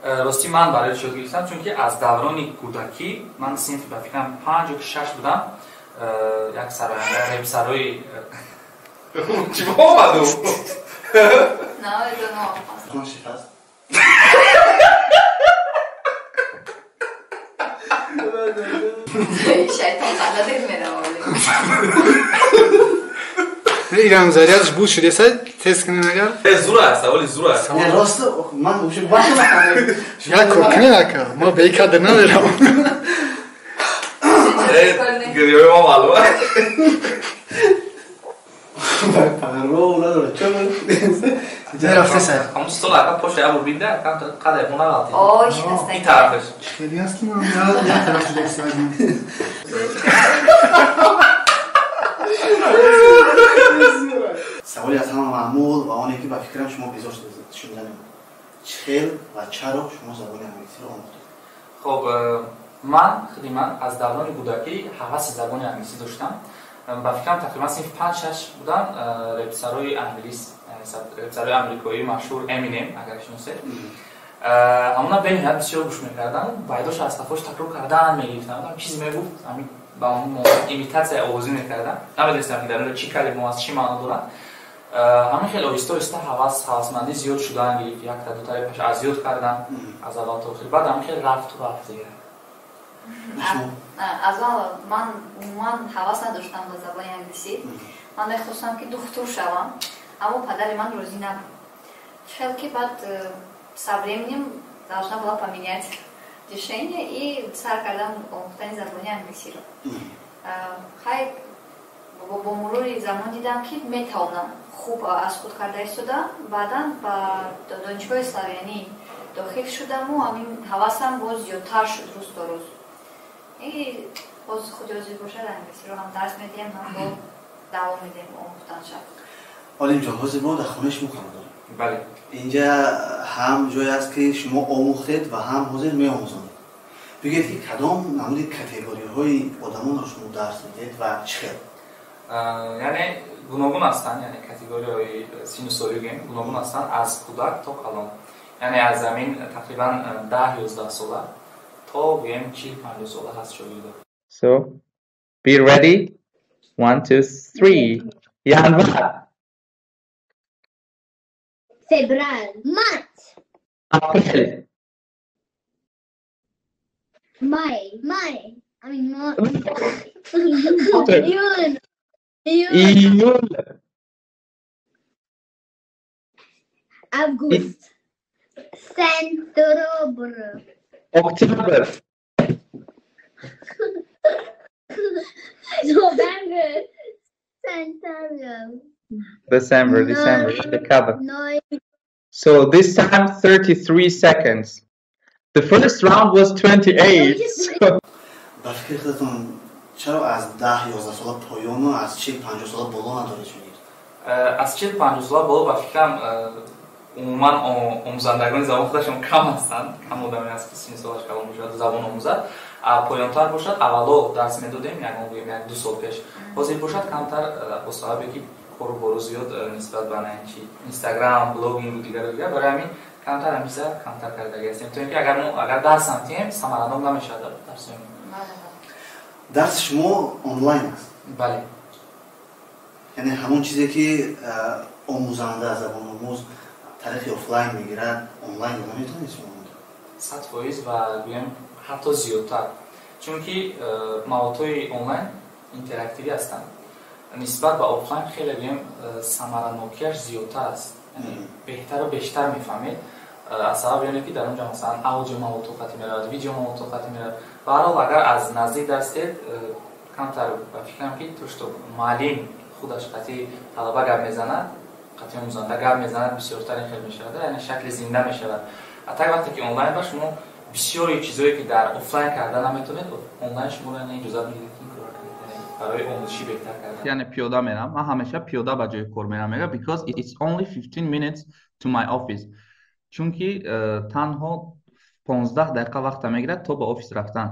Рости, ман барои чӣ ёд гирифтам? Чунки аз даврони кӯдакӣ, ман синфи, ба фикрам, панҷ ё шаш будам, як сароянда, репсарои чӣ омаду. Намедонам. Шикаст. Шайтон ханда дер меравад. Ирам зарядш буд шудеса, тест кунем агар. Зур аст, саволи зур аст. Рост, ман вообще бахт. Як кор кунем, ака, мо бе кадр намерам. Гирёи мо маълум аст. Парво надорад. Чо? Рафта сар. Ҳамун стол, ака, поша як бор бинда, қадар мо нағалтем. Ой, шикаста. Ин тарафаш. Хеле аст ки ман як тараф шудеса. Саволи аз ҳама маъмул ва оне ки ба фикрам шумо безор шуданем: чӣ хел ва чаро шумо забони англисиро омӯхтед? Хоб, ман худи ман аз даврони кӯдакӣ ҳаваси забони англисӣ доштам. Ба фикрам, тақрибан синфи панҷ, шаш будам, репсарои англис, репсарои амрикоӣ машҳур Эминем, агар шиносед, ҳамона бениҳоят бисёр гӯш мекардам. Байдош аз қафош такрор кардан мегирифтам. Чизе мегуфт, ба имитатсия овозӣ мекардам. Намедонистам, ки дар он чӣ калима аст, чӣ маъно дорад. Ҳамин хел оҳиста оҳиста ҳавас, ҳавасмандӣ зиёд шудан гирифт. Якта дутаи паш аз ёд кардам аз аввал то охир. Баъд ҳамин хел рафту рафт дигар. Аз аввал ман умуман ҳавас надоштам ба забони англисӣ. Ман мехостам, ки духтур шавам, аммо падари ман розӣ набуд. Хел ки баъд со временем должна была поменять решение и сар кардам омӯхтани забони англисиро. Хай, бо мурури замон дидам, ки метавонам хуб аз худ карда истодам. Баъдан ба Донишгоҳи славянӣ дохил шудаму ҳамин ҳавасам боз зиёдтар шуд рӯз то рӯз. И боз худи ҳозир бошад, англисиро ҳам дарс медиҳем, ҳам бо давом медиҳем омӯхтанша. Олимҷон, ҳозир мо дар хонаи шумо қарор дорем. Бале. Инҷа ҳам ҷое аст, ки шумо омӯхтед ва ҳам ҳозир меомӯзонед. Бигӯед, ки кадом намуди категориҳои одамонро шумо дарс медиҳед ва чӣ хел? Яъне гуногун ҳастанд, яъне категориҳои сину солӣ гӯем, гуногун ҳастанд, аз кӯдак то калон, яъне аз замин тақрибан 10-11 сола то гӯем 40-50 сола ҳаст шогирдо. So, be ready. One, two, three. Январ. Феврал. Март. Апрел. Май. Май. I mean, March. Июнь. Июль. Август. Сентябрь. Октябрь. November. September. December, December, декабрь. Ноябрь. So this time 33 seconds. The first round was 28. So. Ба фикри худатон, чаро аз 10-11 сола поёну аз 40-50 сола боло надоред шогирд? Аз 40-50 сола боло, ба фикрам, умуман омӯзандагони забон худашон кам ҳастанд. Кам одаме аст, ки синни солаш калон бошад, забон омӯзад. Поёнтар бошад, аввало дарс медодем, ягон гӯем, як ду сол пеш. Ҳозир бошад, камтар, бо сабабе ки кору бору зиёд нисбат ба чи Инстаграм, блогингу дигару дигар, барои ҳамин камтар ҳамиза камтар кардаги ҳастем, то ин ки агар мо агар дарсам тиҳем, самаранок намешавад дарсои мо. Дарси шумо онлайн аст? Бале. Яъне ҳамон чизе ки омӯзанда, забономӯз тариқи офлайн мегирад, онлайн наметавонед шумо? 100% ва гӯем, ҳатто зиёдтар, чунки маводҳои онлайн интерактивӣ ҳастанд, нисбат ба офлайн хеле гӯем, самаранокиаш зиёдтар аст, беҳтару бештар мефаҳмед, аз сабаби оне ки дар он ҷо масалан аудио маводҳо қатӣ меравад, видео маводҳо қатӣ меравад. Ба ҳар ҳол, агар аз наздик дарс диҳед, камтар, ба фикрам, ки то что муаллим худаш қатӣ талаба гап мезанад, қатӣ омӯзанда гап мезанад, бисёртар ин хел мешавад, яъне шакли зинда мешавад. А так вақте ки онлайн ба шумо бисёри чизое ки дар офлайн карда наметавонед, онлайн шуморо иҷозат медиҳад, ки ин корро кунед, барои омӯзишӣ беҳтар кардан. Яъне пиёда мерам, ман ҳамеша пиёда ба ҷои кор мерам, мега, because it's only 15 minutes to my office, чунки танҳо 15 дақиқа вақта мегирад то ба офис рафтан.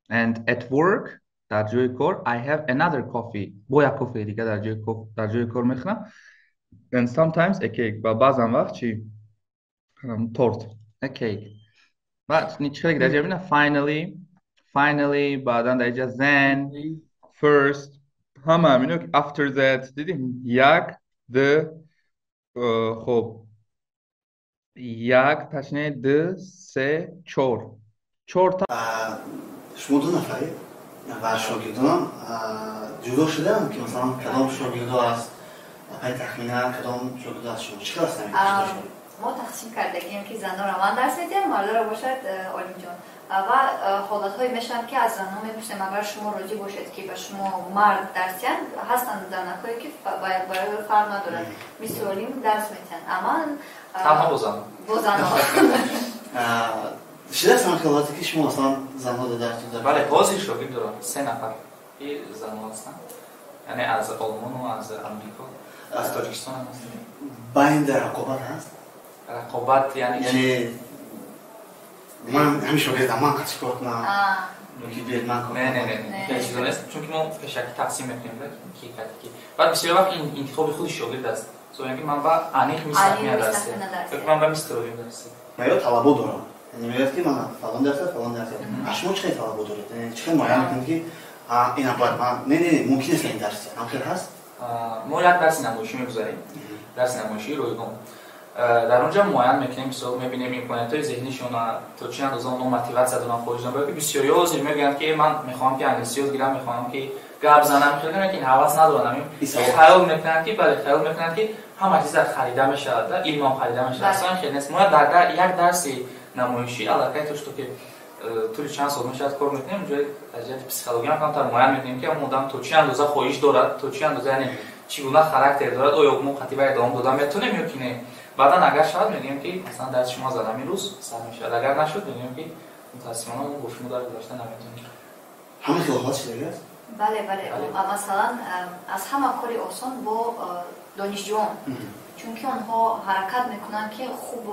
And at work, дар ҷои кор, I have another coffee, бо як кофеи дига дар ҷои кор мехӯрам, and sometimes a cake, ва баъзан вақт чи, торт, a cake. Баъд чӣ дар ҷа бина, finally, finally, баъдан дар ҷа then, first, ҳама ҳамино, after that. Дидим, як, д, хоб, як, точнее, д, се, чор, чорта. Шумо ду нафаред ва шогирдонам ҷудо шудаанд, ки масалан кадом шогирдо аст апай Тахмина, кадом шогирдо аз шумо, чӣ хел аст? Мо тақсим кардагием, ки занора ман дарс медиҳам, мардора бошад Олимҷон. Ва ҳолатҳое мешаванд, ки аз занҳо мепурсем, агар шумо розӣ бошед, ки ба шумо мард дарс диҳанд. Ҳастанд занакҳое, ки барои фарқ надорад, мисли Олим дарс медиҳанд, а ман Танҳо бо занҳо. Бо занҳо. Шудааст ҳам ҳолате, ки шумо масалан занҳо дарс? Бале, ҳозир шогирд дорам, се нафар, ки занҳо ҳастанд, яъне аз Олмону аз Амрико, аз Тоҷикистон ҳам ҳастанд. Байн дар рақобат ҳаст? Рақобат яъне? Яъне ман ҳамин шогирдам, ман чӣ кор кунам, ки биёед ман кор. Не, не, не, хеле чизо нест, чунки мо пешакӣ тақсим мекунем, ки ки баъд бисёр вақт ин интихоби худи шогирд аст, ки ман ба аниқ мистер Тахмина дарсе, ман ба мистер Олим дарсе. Ё талабот дорам, яъне мегӯяд, ки ман фалон дарс, фалон дарс. А шумо чӣ хел талабот доред? Чӣ хел муайян мекунед, ки ина бояд ман, не, не, мумкин нест ин дарс ҳам хел ҳаст? Мо як дарси намоишӣ мегузарем, дарси намоишии ройгон. Дар он ҷо муайян мекунем, мисол, мебинем имкониятҳои зеҳнишона, то чӣ андоза онҳо мотиватсия доранд, хоҳиш доранд. Ки бисёриҳо ҳозир мегӯянд, ки ман мехоҳам, ки англисӣ ёд гирам, мехоҳам, ки гап занам, хеле, лекин ҳавас надоранд. Ҳамин хаёл мекунанд, ки, бале, хаёл мекунанд, ки ҳама чиз харида мешавад, илмам харида мешавад. Аслан хеле нест. Мо дар як дарси намоишӣ аллакай то что ки тӯли чанд сол мешавад кор мекунем, ҷои аз ҷиҳати психология ҳам камтар муайян мекунем, ки ҳамон одам то чӣ андоза хоҳиш дорад, то чӣ андоза, яъне чӣ гуна характер дорад, оё мо қатъи идома дода метавонем ё ки не. Баъдан агар шавад, мегӯем, ки масалан дарси шумо аз ҳамин рӯз сар мешавад, агар нашуд, мегӯем, ки мутаассифона мо бо шумо дар гузашта наметавонем. Ҳамин хилофат шудагӣ аст? Бале, масалан, аз ҳама кори осон бо донишҷӯён, чунки онҳо ҳаракат мекунанд, ки хуб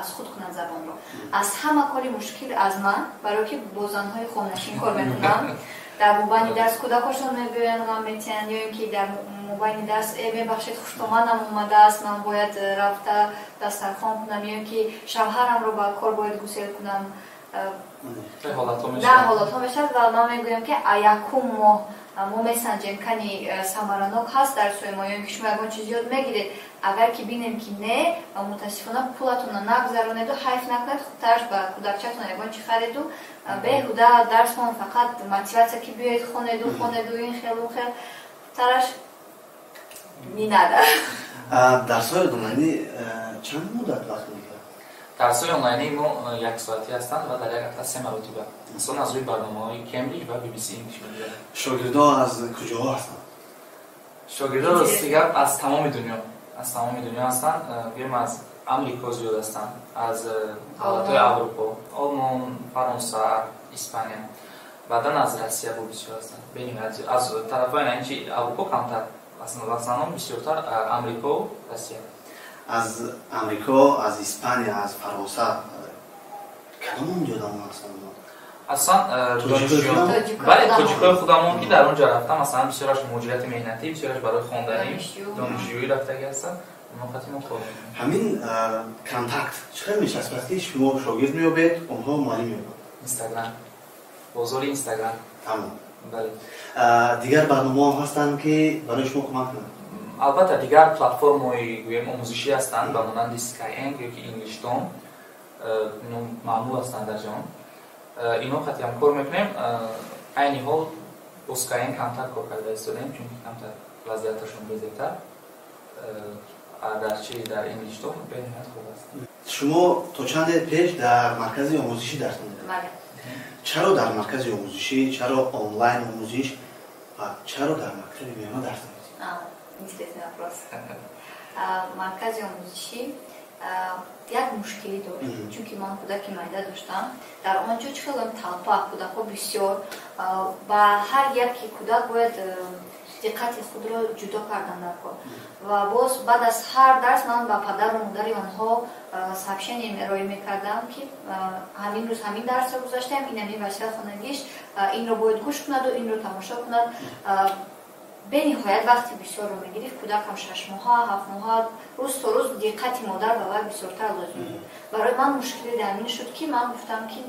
аз худ кунанд забонро. Аз ҳама кори мушкил аз ман, барое ки бо занҳои хонашин кор мекунам. Дар мобайни дарс кӯдакошон мебиёянд, ғам метиҳанд, ё ин ки дар мобайни дарс: «Мебахшед, хуштоманам омадааст, ман бояд рафта дастархон кунам», ё ин ки «Шавҳарамро ба кор бояд гусел кунам». Дар ҳолатҳо мешавад ва ман мегӯям, ки якум моҳ мо месанҷем, кани самаранок ҳаст дарсҳои мо, ё ин ки шумо ягон чиз ёд мегиред. Агар ки бинем, ки не, мутаассифона, пулатонро нагузаронеду ҳайф накунед, хубтараш ба кӯдакчатон ягон чи хареду. Беҳуда дарсмон фақат мотиватсия, ки биёед хонеду хонеду, ин хел, он хел, хубтараш не надо. Дарсҳои онлайнӣ чанд муддат вақт мегирад? Дарсҳои онлайнии мо яксоатӣ ҳастанд ва дар як ҳафта се маротиба, аслан аз рӯи барномаҳои Кембриҷ ва BBC English мегирад. Шогирдо аз куҷоҳо ҳастанд? Шогирдо, рости гап, аз тамоми дунё, аз тамоми дунё ҳастанд. Гӯем, аз Амрико зиёд ҳастанд, аз давлатҳои Аврупо, Олмон, Фаронса, Испания, баъдан аз Россия бо бисёр ҳастанд, бениҳоят зиёд. Аз тарафҳои наинчи Аврупо камтар, асосан бисёртар Амрико, Россия. Аз Амрико, аз Испания, аз Фаронса кадом онҷо одамон ҳастанд? Аслан бале, тоҷикои худамон, ки дар он ҷо рафта, масалан, бисёраш муҳоҷирати меҳнатӣ, бисёраш барои хонданӣ, донишҷӯӣ рафтагӣ ҳастанд. Онҳо мо кор мекунем. Ҳамин контакт чӣ хел мечаспад, ки шумо шогирд меёбед, онҳо муаллим меёбанд? Инстаграм, бозори Инстаграм. Тамом. Бале. Дигар барномаҳо ҳастанд, ки барои шумо кӯмак кунанд? Албатта, дигар платформаҳои, гӯем, омӯзишӣ ҳастанд, ба монанди Skyeng ё ки EnglishDom, маъмул ҳастанд дар ҷаҳон. Ино қатъиам кор мекунем. Айни ҳол бо Skyeng камтар кор карда истодаем, чунки камтар вазъияташон безебтар. Дар чи, дар EnglishDom бениҳоят хуб аст. Шумо то чанде пеш дар маркази омӯзишӣ дарс медодед. Чаро дар маркази омӯзишӣ, чаро онлайн омӯзиш ва чаро дар мактаби миёна дарс медодед? Интересный вопрос. Маркази омӯзишӣ як мушкилӣ дошт, чунки ман кӯдаки майда доштам. Дар он ҷо чӣ хеле толпа, кӯдакҳо бисёр, ба ҳар яке кӯдак бояд диққати худро ҷудо кардан дар кор. Ва боз баъд аз ҳар дарс ман ба падару модари онҳо сообщение роӣ мекардам, ки ҳамин рӯз ҳамин дарсро гузаштем, ин ҳамин васият хонагиш, инро бояд гӯш кунаду инро тамошо кунад. Бениҳоят вақти бисёрро мегирифт. Кӯдакам 6 моҳа, 7 моҳа, рӯз то рӯз диққати модар ба вай бисёртар лозим буд. Барои ман мушкиле дар ин шуд, ки ман гуфтам, ки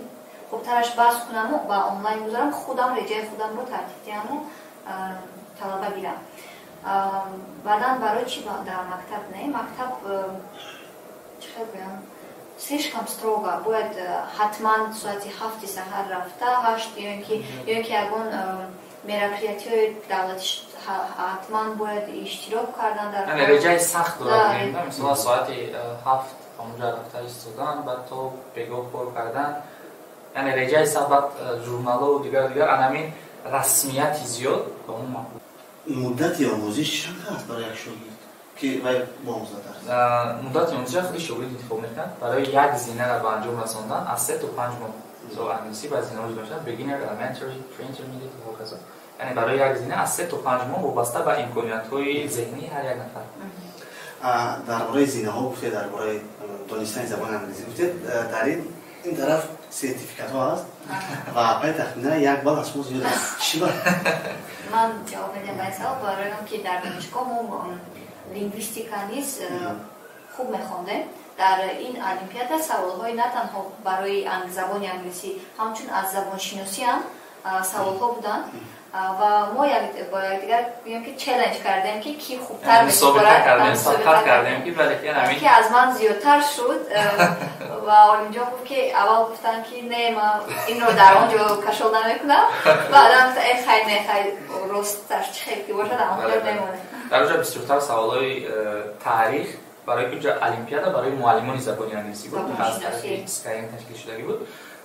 хубтараш бас кунаму ба онлайн гузарам, худам реҷаи худамро тартиб диҳаму талаба гирам. Баъдан барои чӣ дар мактаб не? Мактаб, чӣ хел гӯям, слишком строго, бояд ҳатман соати 7-и саҳар рафта, 8 ё ин ки ягон мероприятиҳои давлатӣ ҳатман бояд иштирок кардан дар Яъне реҷаи сахт дорад, мисол, соати 7 онҷа рафта истодан, баъд то бегоҳ кор кардан, яъне реҷаи сахт, баъд журналу дигар дигар, анамин расмияти зиёд ба мо маъқул. Муддати омӯзиш чанд аст барои як шогирд, ки вай боомӯзад дарс? Муддати омӯзиша худи шогирд интихоб мекунад. Барои як зинара ба анҷом расондан аз 3 то 5 моҳ. Мисол, англисӣ ба зинаҳо ҷудо мешавад: beginner, elementary, pre-intermediate ва ҳоказо. Яъне барои як зина аз 3 то 5 моҳ, вобаста ба имкониятҳои зеҳнии ҳар як нафар. Дар бораи зинаҳо гуфтед, дар бораи донистани забони англисӣ гуфтед. Дар ин тараф сертификатҳо ҳаст ва пай тахмина як бал аз шумо зиёд аст. Чӣ ба? Ман ҷавоб медиҳам ба ин савол, барои он ки дар донишгоҳ мо лингвистика низ хуб мехондем. Дар ин олимпиада саволҳои на танҳо барои забони англисӣ, ҳамчун аз забоншиносӣ ҳам саволҳо буданд ва мо бо якдигар гӯем, ки челлендж кардем, ки ки хубтар месупорад, ки аз ман зиёдтар шуд. Ва Олимҷон гуфт, ки аввал гуфтанд, ки не, ман инро дар он ҷо кашол намекунам, баъдан гуфта, э хай, не, хай, ростташ чӣ хел ки бошад, он ҷо мемонем. Дар онҷо бисёртар саволҳои таърих, барои ки ҷо олимпиада барои муаллимони забони англисӣ буд, Skyeng ташкил шудагӣ буд.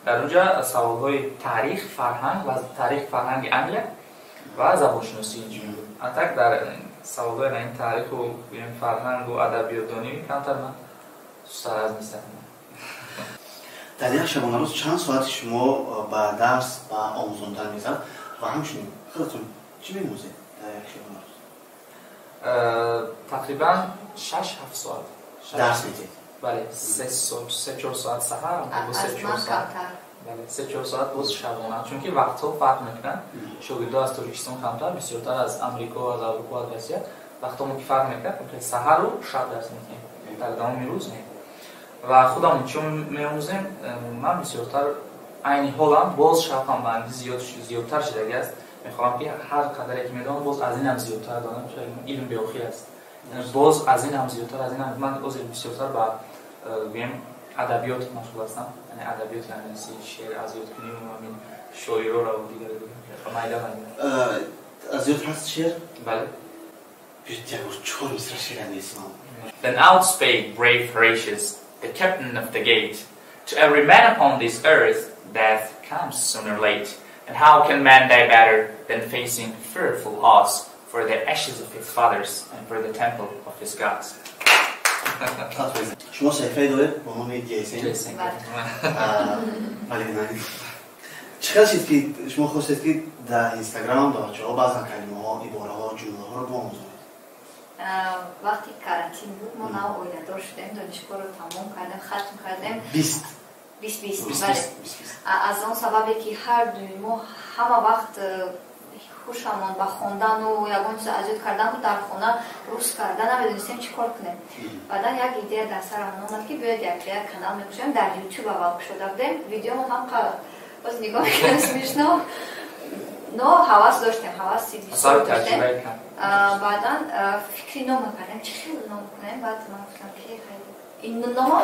Дар онҷа саволҳои таърих, фарҳанг ва таърих, фарҳанги Англия ва забоншиносӣ инҷунин буд. А так дар саволҳои ин таъриху фарҳангу адабиётдонӣ камтар ман сустар аз нистам. Дар як шабонарӯз чанд соати шумо ба дарс, ба омӯзондан мегзарад ва ҳамчунин худатон чӣ мемӯзед дар як шабонарӯз? Тақрибан 6-7 соат. Дарс медиҳед? Бале, 3-4 соат саҳар, 3-4 соат, бале, 3-4 соат боз шабона, чунки вақтҳо фарқ мекунанд. Шогирдо аз Тоҷикистон камтар, бисёртар аз Амрико, аз Аврупо, аз Россия. Вақтҳомо ки фарқ мекунад, саҳару шаб дарс медиҳем, дар давоми рӯз не. Ва худам чун меомӯзем, ман бисёртар айни ҳолам боз шавқам ба англисӣ зиёдтар шудагӣ аст. Мехоҳам, ки ҳар қадаре ки медонам, боз аз инам зиёдтар донам. Илм беохир аст, боз аз инам зиёдтар, аз инам. Ман ҳозир бисёртар ба гӯем адабиёт машғул ҳастам, яъне адабиёти англисӣ, шеър аз ёд куним, ҳамин шоироро дигар майда майда. Аз ёд ҳаст шеър? Бале. Чор мисра шеър англисӣ ман. Then outspake brave Horatius, the captain of the gate: "To every man upon this earth death comes soon or late. And how can man die better than facing fearful odds for the ashes of his fathers and for the temple of his gods?" Шумо саҳифае доред бо номи Ҷейсен. Бале, чӣ хел шид, ки шумо хостед, ки дар Инстаграмам ба бачаҳо баъзан калимаҳо, ибораҳо, ҷумлаҳоро биомӯзонед? Вақти карантин буд, мо нав оиладор шудем, донишгоҳро тамом кардем, хатм кардем. Бист бист бист, бале. Аз он сабабе ки ҳар дуи мо ҳама вақт ҳушамон ба хондану ягон чиз аз ёд кардан буд, дар хона рӯз карда намедонистем чӣ кор кунем. Баъдан як идея дар сарамон омад, ки биёед якҷоя канал мекушоем. Дар Ютуб аввал кушода будем, видеомо ҳам боз нигоҳ мекунем, смешно, но ҳавас доштем, ҳаваси бисёр доштем. Баъдан фикри нома кардем, чӣ хел ном кунем. Баъд ман гуфтам, ки ин номо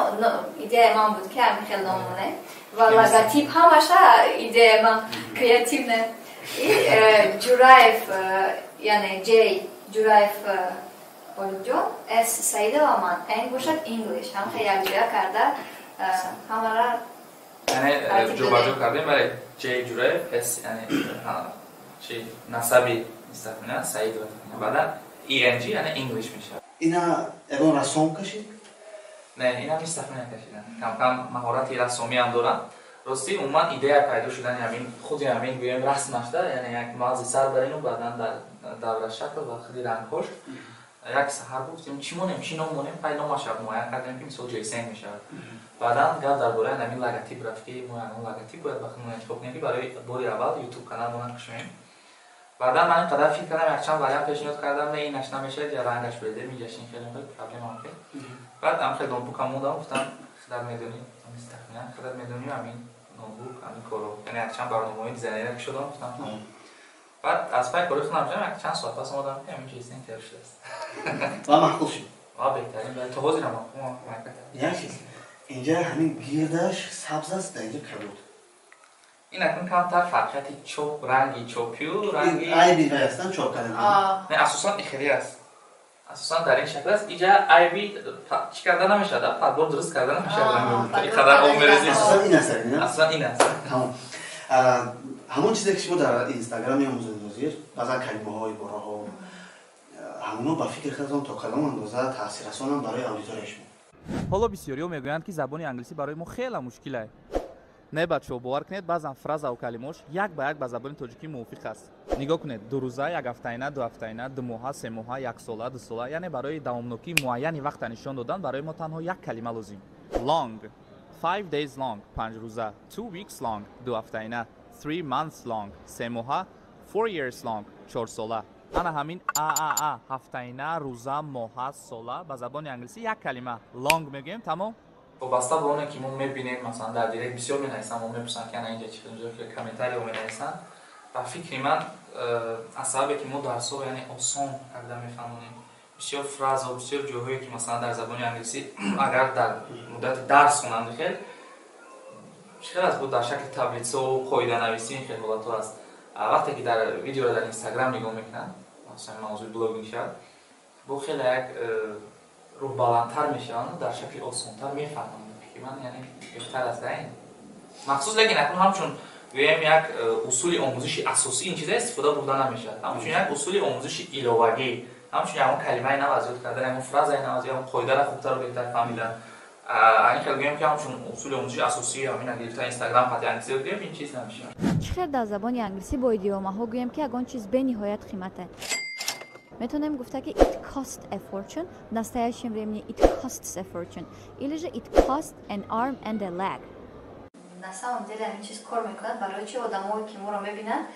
идеяи ман буд, ки ҳамин хел ном монем, ва логотип ҳамаша идеяи ман, креативная. И Ҷураев, яъне Ҷей Ҷураев Олимҷон, С Саидова, ман Н бошад English, ҳамхел якҷоя карда ҳамара. Яъне ҷобаҷо кардем, бале, Ҷей Ҷураев, С яъне чи насаби мистафина Саидова, баъдан ENG, яъне English мешавад. Ина ягон рассом кашид? Не, ина мистафина кашидан. Камкам маҳорати рассомиам дорам. Ростӣ, умуман идея пайдо шудани ҳамин худи ҳамин гӯем расмашда, яъне як мағзи сар бар ину, баъдан дар давра шакл ва худи рангҳош. Як саҳар гуфтем, чӣ монем, чӣ ном монем, пай номаша муайян кардем, ки мисол Ҷейсен мешавад. Баъдан гап дар бораи ҳамин логотип рафт, ки мо ягон логотип бояд ба худмон интихоб кунем, ки барои бори аввал Ютуб канал мо кушоем. Баъдан ман ин қадар фикр кардам, якчанд вариант пешниҳод кардам, не, инаш намешавад, я рангаш беде, миҷаш ин хеле хеле проблема хел. Баъд ам хел ноутбукам мондам, гуфтам, худат медонӣ, тахминан худат медонӣ, ҳамин ноутбук, ҳамин коро. Яъне якчанд барномаҳои дизайнера кушодам, гуфтам, тамом. Баъд аз пай кори худам шудам, якчанд соат пас омадам, ки ҳамин чиз тайёр шудааст. Ва маъқул шуд? Ва беҳтарин, то ҳозирам маъқул. Як чиз, инҷа ҳамин гирдаш сабз аст, дар инҷа кабуд. Ин акнун камтар фарқияти чоп, ранги чопию ранги айби вай астан чоп кардан. Не, асосан ихелӣ аст, асосан дар ин шакл аст. Иҷа айби чӣ карда намешавад, подбор дуруст карда намешавад, ин қадар об мерезӣ. Асосан ин аст? Асосан ин аст. Тамом. Ҳамон чизе, ки шумо дар Инстаграм меомӯзед ҳозир, баъзан калимаҳо, ибораҳо, ҳамоно ба фикри худатон то кадом андоза таъсиррасонанд барои аудиторияи шумо? Ҳоло бисёриҳо мегӯянд, ки забони англисӣ барои мо хеле мушкил аст. Не, бачаҳо, бовар кунед, баъзан фразаву калимаош як ба як ба забони тоҷикӣ мувофиқ аст. Нигоҳ кунед: 2 рӯза, якҳафтаина, 2 ҳафтаина, 2 моҳа, 3 моҳа, яксола, 2 сола. Яъне барои давомнокии муайяни вақта нишон додан барои мо танҳо як калима лозим: long. 5 days long, 5 рӯза, 2 weeks long, 2 ҳафтаина, 3 months long, 3 моҳа, 4 years long, 4 сола. Ана ҳамин ааа ҳафтаина, рӯза, моҳа, сола ба забони англисӣ як калима long мегӯем, тамом. Вобаста ба оне, ки мо мебинем, масалан, дар директ бисёр менависанд, мо мепурсанд, ки ана инҷа чӣ, комментарио менависанд. Ба фикри ман, аз сабабе ки мо дарсҳо, яъне, осон карда мефаҳмонем, бисёр фразао, бисёр ҷойҳое, ки масалан дар забони англисӣ агар дар муддати дарс хонанд, хел хел аст, бо дар шакли таблицао, қоиданависӣ, ин хел ҳолатҳо аст. Вақте ки дар видеоро дар Инстаграм нигоҳ мекунанд, масалан, мавзӯи блогинг шавад, бо хеле як рӯҳбаландтар мешаванд, дар шакли осонтар мефаҳманд. Фикри ман, яъне, беҳтар аст ин махсус. Лекин акнун ҳамчун гӯем як усули омӯзиши асосӣ ин чиза истифода бурда намешавад. Ҳамчун як усули омӯзиши иловагӣ, ҳамчун ягон калимаи нав аз ёд кардан, ягон фразаи нав аз, ягон қоидаро хубтару беҳтар фаҳмидан. Ин хел гӯем, ки ҳамчун усули омӯзиши асосӣ ҳамина гирифта, Инстаграм хати англисӣ гӯем, ин чиз намешавад. Чӣ хел дар забони англисӣ бо идиомаҳо гӯем, ки ягон чиз бениҳоят қимате? Метавонем гуфта, ки it cost a fortune, в настоящем времени it costs a fortune, или же it cost an arm and a leg. На самом деле ҳамин чиз кор мекунад. Барои чи одамое, ки моро мебинанд,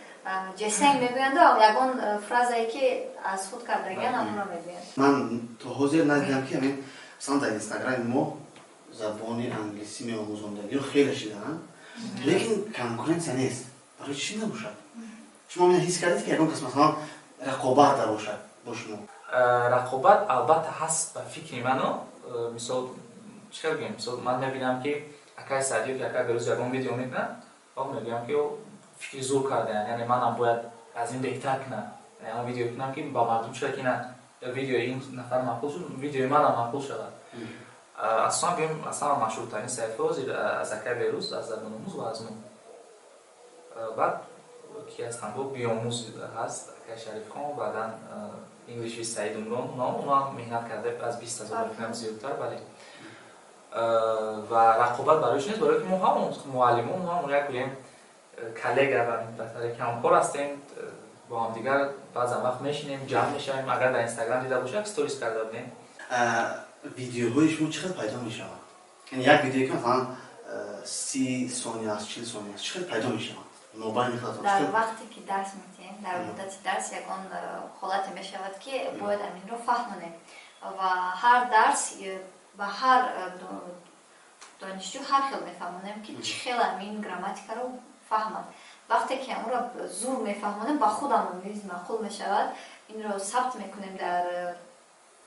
ҷесенг мегӯянду ягон фразае, ки аз худ кардагиан, ҳамонро мегӯянд. Ман то ҳозир надидам, ки ҳамин, масалан, дар Инстаграми мо забони англисӣ меомӯзондагиро хеле шидаанд, лекин конкуренсия нест. Барои чӣ набошад? Шумо ҳис кардед, ки ягон кас, масалан, рақобат набошад бо шумо? Рақобат албатта ҳаст, ба фикри ману. Мисол, чӣ хел гӯем, мисол, ман мебинам, ки акай Саъдиё, ки акай Берӯз ягон видео мекунад ва мегӯям, ки фикри зур кардаям, яъне манам бояд аз ин беҳтар кунам, ягон видео кунам, ки ба мардум шуда, ки на видеои ин нафар маъқул шуд, видеои манам маъқул шавад. Асосан гӯем, аз ҳама машҳуртарин саҳифаҳо аз акай Берӯз, аз Забономӯз ва аз мо. Баъд ки ҳастанд, бо Биомӯз ҳаст, акай Шарифхон, баъдан English with Саид Умрон. Оно ҳам меҳнат карда, аз 20 000 фикрам зиёдтар, бале. Ва рақобат барои нест, барое ки мо ҳамон муаллимон, мо ҳамон як гӯем коллега ва ба тариқи ҳамкор ҳастем бо ҳамдигар. Баъзан вақт мешинем, ҷамъ мешавем. Агар дар Инстаграм дида бошад, як сторис карда будем. Видеоҳои шумо чӣ қадр пайдо мешаванд? Яъне як видеое, ки масалан 30 сония аст, 40 сония аст, чӣ қадр пайдо мешаванд мобайни худатон? Дар вақте ки дарс медиҳем, дар муддати дарс ягон ҳолате мешавад, ки бояд аминро фаҳмонем, ва ҳар дарс ба ҳар донишҷӯ ҳар хел мефаҳмонем, ки чӣ хел амин грамматикаро фаҳмад. Вақте ки амро зур мефаҳмонем, ба худамон низ маъқул мешавад. Инро сабт мекунем дар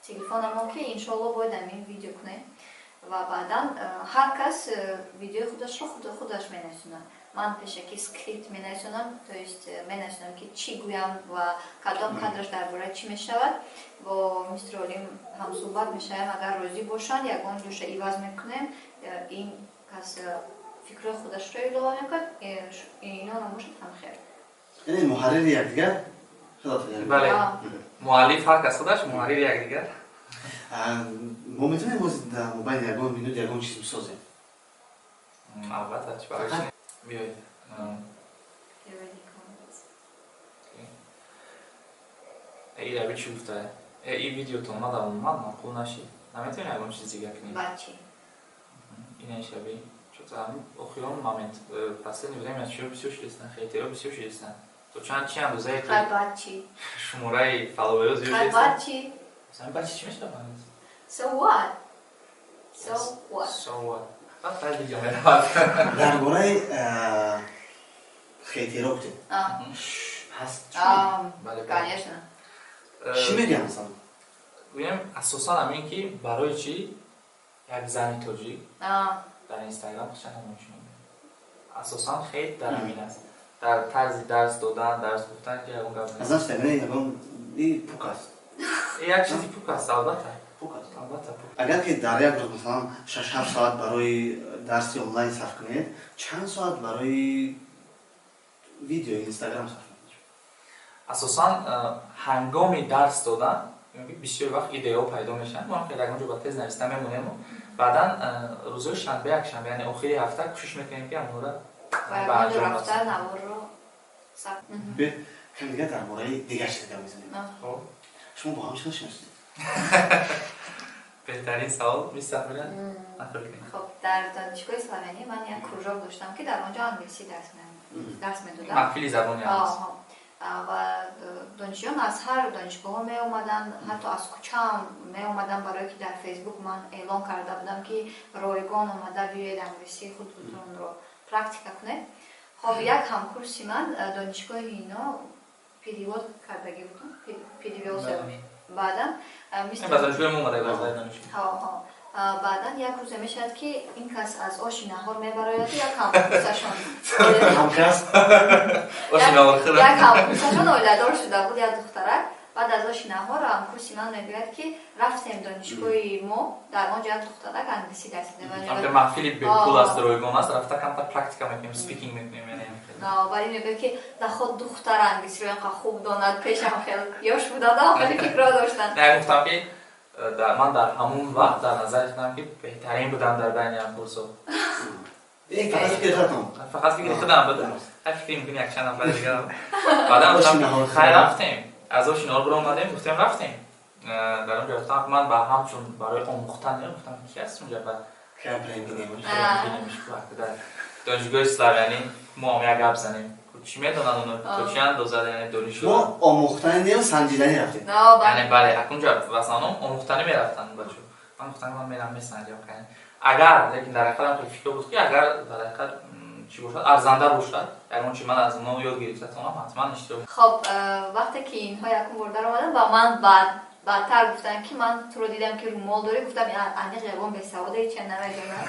телефонамон, ки иншоалло бояд амин видео кунем, ва баъдан ҳар кас видеои худашро худаш менависонад. Ман пешакӣ скрипт менависонам, то есть менависонам, ки чӣ гӯям ва кадом кадраш дар бораи чӣ мешавад. Бо мистер Олим ҳамсӯҳбат мешавем, агар розӣ бошанд, ягон ҷоша иваз мекунем. Ин кас фикрҳои худашро илова мекунад, ино набошад, ҳамхел. Яъне муҳаррири якдигар? Бале, муаллиф ҳар кас худаш, муҳаррири якдигар. Мо метавонем ҳозир дар мобайни ягон минут ягон чиз бисозем? Албатта, чӣ барои биёед. Ираби чӣ гуфта? Ин видеотон мада умуман маъқул нашид, наметавонем ягон чиз дигар кунем? Ба чӣ? Инаишаби чо охирон момент, последнее время чиё бисёр шудистан, хейтеро бисёр шудистан. То чанд чи андозае ки Хай, баъд чӣ? шумораи фолловеро зиёд Хай, шудааст. баъд чӣ? Масалан, баъд чӣ мешавад? So what? So what? So what? Баъд баъд видео меравад. Дар бораи хейтеро гуфтед. А, Ҳаст? а, Бале, бале. Конечно. Чӣ мегӯям, масалан? Гӯем, асосан ҳамин ки барои чӣ як зани тоҷик дар Инстаграм худша намоиш медиҳад. Асосан хейт дар ҳамин аст, дар тарзи дарс додан, дарс гуфтан ки ягон гап нест. Аз нач, ягон пук аст. Як чизи пук аст, албатта. Пук аст. Албатта, пук. Агар ки дар як рӯз, масалан, 6-7 соат барои дарси онлайн сарф кунед, чанд соат барои видеои Инстаграм сарф мекунед? Асосан ҳангоми дарс додан бисёр вақт идеяҳо пайдо мешаванд. Мо ҳам ягон ҷо ба тез нависта мемонему, баъдан рӯзҳои шанбе, якшанбе, яъне охири ҳафта, кӯшиш мекунем, ки ҳамонро Ва ба ягон ҷо анҷом рафта расонем. Наворро сабт. Биёед, каме дигар дар бораи дигар чиз гап мезанем. Хоб. Шумо бо ҳам чӣ шиносед? Беҳтарин савол, мистафира, нақл кунед. Хоб, дар донишгоҳи славянӣ ман як кружок доштам, ки дар он ҷо англисӣ дарс медодам. Маҳфили забони англисӣ. Аҳа. Ва донишҷӯён аз ҳар донишгоҳҳо меомаданд, ҳатто аз кӯчаам меомаданд, барое ки дар Фейсбук ман эълон карда будам, ки ройгон омада биёед, англисии худтонро практика кунед. Хоб, як ҳамкурси ман донишгоҳи ино перевод кардагӣ буд, перевел. Баъдан Ба донишгоҳи мо омада, ба донишгоҳ. Ҳо. Баъдан як рӯзе мешавад, ки ин кас аз оши наҳор мебарояду як ҳамкурсашон Ҳамкас. Оши наҳор хӯрд. Як ҳамкурсашон оиладор шуда буд, як духтарак. Баъд аз оши наҳор ҳамкурси ман мегӯяд, ки рафтем донишгоҳи мо, дар он ҷо як духтарак англисӣ дарс медиҳад. Маҳфили бепул аст, ройгон аст, рафта камтар практика мекунем, speaking мекунем, яъне. Вале мегӯяд, ки наход духтар англисиро инқа хуб донад, пешам хел ёш буданд, хеле фикрҳо доштанд. Не, гуфтам, ки ман дар ҳамун вақт дар назари худам ки беҳтарин будам дар байни ҳамкурсо. Фақат фикри худатон? Фақат фикри худам буд, фикри мумкин якчанд нафари дигар. Баъдан гуфтам, хай, рафтем. Аз оши наҳор биромадем, гуфтем, рафтем. Дар он ҷо рафтам, ман ба ҳамчун барои омӯхтан гуфтам, ки аст унҷа ба дар донишгоҳи славянӣ, мо ҳам як гап занем, чӣ медонанд оно, то чӣ андоза, яъне донишгоҳ. Мо омӯхтани не, санҷиданӣ рафтем. Яъне бале, акунҷа в основном омӯхтанӣ мерафтанд бачо. Ман гуфтам, ман мерам, месанҷам. Агар, лекин дар ҳақиқат ҳам фикр буд, ки агар дар ҳақиқат чӣ бошад, арзанда бошад, ягон чи ман аз онҳо ёд гирифта тонам, ҳатман иштирок. Хоб, вақте ки инҳо якум бор даромаданд, ба ман баъдтар гуфтанд, ки ман туро дидам, ки румол дорӣ, гуфтам, аниқ ягон бесавода, ҳеча намедонам.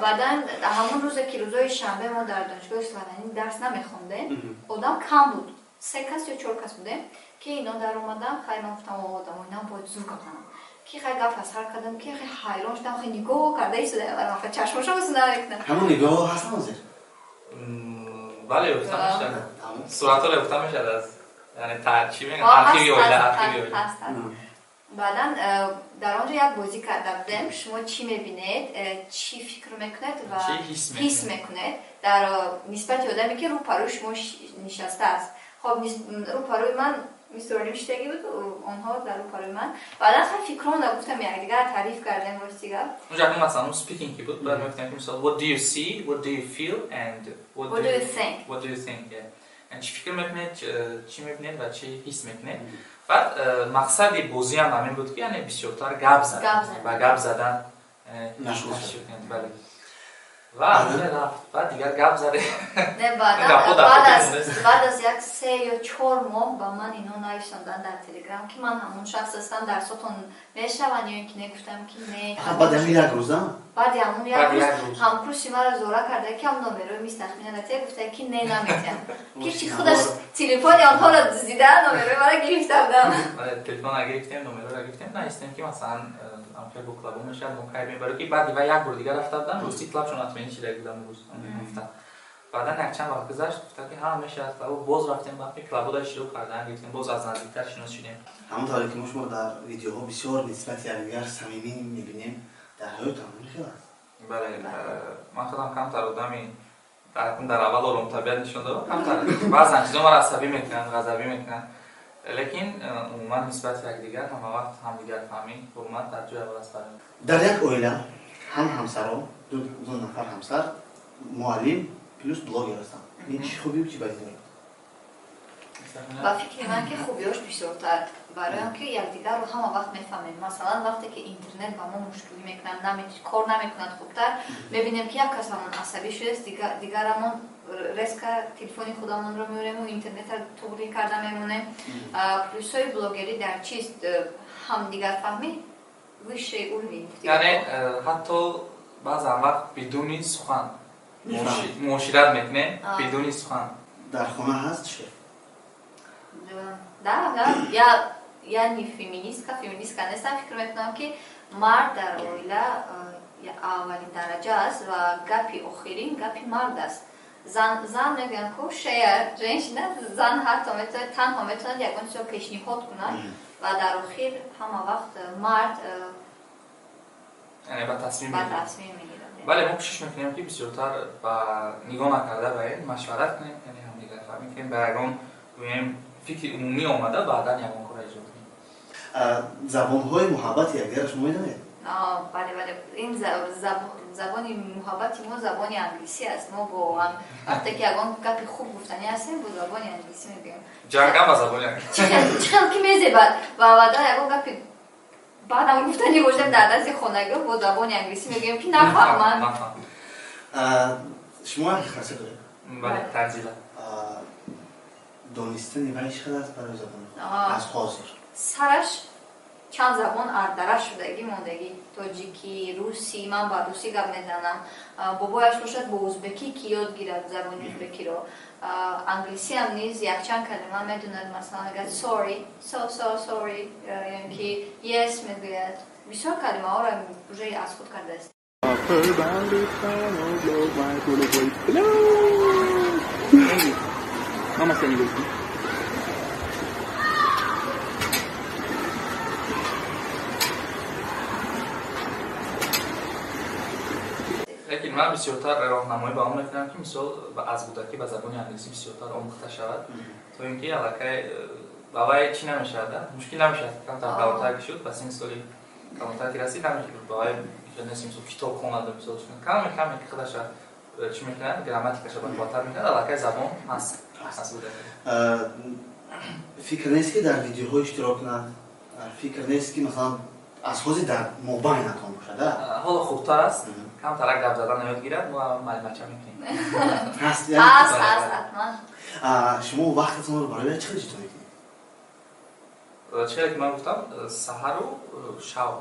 Баъдан ҳамон рӯзе, ки рӯзои шанбе мо дар донишгоҳи славянӣ дарс намехондем, одам кам буд, се кас ё чор кас будем, ки ино даромадам. Хай, ман гуфтам, одамо инам бояд зур гап занам, ки хай гап аз ҳар кардам, ки хай ҳайрон шудам, хай нигоҳ карда истода, чашмошо намекунам. Ҳамон нигоҳ ҳастан ҳозир? Бале, ёфта мешавад, суратҳоро ёфта мешавад аз, яъне чӣ мегӯянд, архиви оила, архиви оила. Баъдан дар он ҷо як бозӣ карда будем: шумо чӣ мебинед, чӣ фикр мекунед ва ҳис мекунед дар нисбати одаме, ки рӯпарӯи шумо нишастааст. Хоб, рӯпарӯи ман мистер Олим шиштагӣ буд, онҳо дар рӯпарӯи ман. Баъдан хай фикрона гуфтам, якдигар таъриф кардем, рости гап. Унҷа акнун, масалан, speaking ки буд, баъд мегуфтем, ки мисол, what do you see, what do you feel and what do you think? What do you think, yeah. Чӣ фикр мекунед, чӣ мебинед ва чӣ ҳис мекунед. Баъд мақсади бозиам ҳамин буд, ки яъне бисёртар гап задан, ба гап задан бале. Ва рафт, баъд дигар гап задем. Не, баъд аз як 3 ё 4 моҳ ба ман ино нависонданд дар Телеграм, ки ман ҳамон шахс ҳастам, дарсотон мешаванд ё ин ки не. Гуфтам, ки не. Баъди ҳамин як рӯза? Баъди ҳамон як рӯз ҳамкурси маро зора карда, ки ҳам номерои мис Тахмина натия. Гуфта, ки не, наметиҳам, ки чи худаш телефони онҳоро дуздида, номерои маро гирифта будам. Телефонро гирифтем, номероро гирифтем, навистем, ки масалан амхел бо клабо мешавад, мо кай барои ки баъди ва як бор дигар рафта будам, рости клабшон отменить шида будам рӯз гуфта. Баъдан якчанд вақт гузашт, гуфта, ки ҳа, мешавад клабо. Боз рафтем, вақти клабода иштирок кардан гирифтем, боз аз наздиктар шинос шудем. Ҳамон тавре ки мо шумо дар видеоҳо бисёр нисбати якдигар самимӣ мебинем, дар ҳаёт ҳамон хел аст? Бале, ман худам камтар одами дар аввал оромтабиат нишон додам, камтар баъзан чизо маро асабӣ мекунанд, ғазабӣ мекунанд, лекин умуман нисбати якдигар ҳама вақт ҳамдигарфаҳмӣ, ҳурмат дар ҷои аввал аст барои. Дар як оила ҳам ҳамсаро, ду нафар ҳамсар муаллим плюс блогер ҳастанд, ин чӣ хубию чӣ бадӣ дорад? Ба фикри ман ки хубиёш бисёртар, барои он ки якдигарро ҳама вақт мефаҳмем. Масалан, вақте ки интернет ба мо мушкилӣ мекунад, кор намекунад хубтар, мебинем ки як касамон асабӣ шудааст, дигарамон резко телефони худамонро меорему интернетро туғрӣ карда мемонем. Плюсҳои блогерӣ дар чист? Ҳамдигарфаҳмӣ высший уровень. Яъне ҳатто баъзан вақт бидуни сухан муошират мекунем, бидуни сухан. Дар хона ҳаст шеф? Да, да, я не феминистка, феминистка нестам. Фикр мекунам, ки мард дар оила аввалин дараҷа аст ва гапи охирин гапи мард аст. Зан мегӯям ку шея женщина, зан ҳатто метавонад, танҳо метавонад ягон чизро пешниҳод кунад ва дар охир ҳама вақт мард яъне ба тасмим ба тасмим мегирад. Бале, мо кӯшиш мекунем, ки бисёртар ба нигоҳ накарда ба ин машварат кунем, яъне ҳамдигарфаҳмӣ кунем, ба ягон гӯем фикри умумӣ омада, баъдан ягон кора иҷро кунем. Забонҳои муҳаббати якдигарро шумо медонед? Бале, бале, ин забони муҳаббати мо забони англисӣ аст. Мо бо вақте ки ягон гапи хуб гуфтанӣ ҳастем, бо забони англисӣ мегӯем. Ҷангам ба забони англисӣ. Чӣ хел ки мезебад ва баъдан ягон гапи баъдам гуфтанӣ бошем дар дасти хонагиҳо, бо забони англисӣ мегӯем, ки нафаҳманд. Шумо як хасия доред? Бале, Танзила. Донистани вай чӣ қадар аст барои забони аз ҳозир? Сараш чанд забон ардараш шудагӣ мондагӣ: тоҷикӣ, русӣ, ман ба русӣ гап мезанам, бобояш бошад бо узбекӣ, ки ёд гирад забони узбекиро. Англисиам низ якчанд калима медонад, масалан мегӯяд sorry, so so sorry, ё ки yes мегӯяд. Бисёр калимаҳоро уже аз худ кардааст. Мама себя не гости. Лекин ман бисёртар роҳнамоӣ ба он мекунам, ки мисол аз кӯдакӣ ба забони англисӣ бисёртар омӯхта шавад, то ин ки аллакай ба вай чӣ намешавад, мушкил намешавад. Камтар калонтар ки шуд, ба синни соли калонтар ки расид, ба вай мисол китоб хонад, мисол каме каме ки худаша чӣ мекунад, грамматикаша бақувваттар мекунад, аллакай забон ҳаст аз кӯдакӣ. Фикр нест, ки дар видеоҳо иштирок кунад? Фикр нест, ки масалан аз ҳозир дар мобайнатон бошад? Ҳоло хубтар аст, камтарак гап задан ёд гирад, мо маълуматча мекунем. Ҳаст? Ҳаст, ҳаст, ҳатман. Шумо вақтатонро барои чӣ ҷудо мекунед? Чизе ки ман гуфтам, саҳару шаб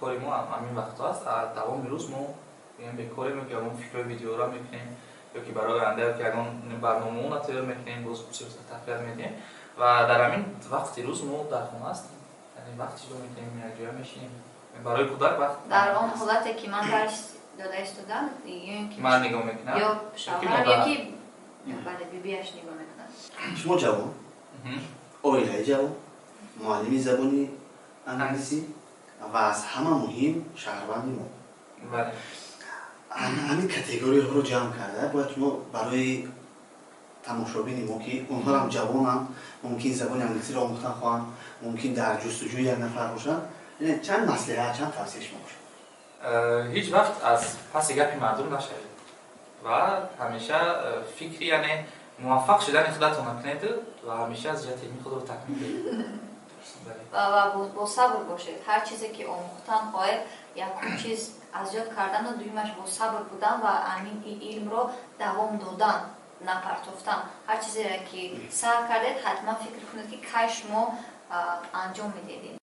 кори мо ҳамин вақтҳо аст. Давоми рӯз мо бекорем, ё ки ягон фикрҳои видеоро мекунем, ё ки барои оянда, ё ки ягон барномаона тайёр мекунем, боз бисёртар тақвият медиҳем ва дар ҳамин вақти рӯз мо дар хона ҳастем, яъне вақт ҷудо мекунем, якҷоя мешинем. Барои кӯдак вақт Дар он ҳолате ки ман дарс дода истодам, ё ин ки ман нигоҳ мекунам, ё шавҳарам, ё ки бале, бибиаш нигоҳ мекунад. Шумо ҷавон, оилаи ҷавон, муаллими забони англисӣ ва аз ҳама муҳим шаҳрванди мо. Ҳамин категорияҳоро ҷамъ карда бояд шумо барои тамошобини мо, ки онҳоам ҷавонанд, мумкин забони англисиро омӯхтан хоҳанд, мумкин дар ҷустуҷӯи як нафар бошанд, чанд маслиҳат, чанд тавсия шумо бошад? Ҳеҷ вақт аз паси гапи мардум нашавед ва ҳамеша фикри, яъне муваффақ шудани худатонро кунед ва ҳамеша аз ҷиҳати илми худро такмил диҳед. Ва бо сабр бошед. Ҳар чизе ки омӯхтан хоҳед, якум чиз аз ёд кардану дуюмаш бо сабр будан ва ҳамин илмро давом додан, напартофтан. Ҳар чизеро ки сар кардед, ҳатман фикр кунед, ки кай шумо анҷом медиҳед.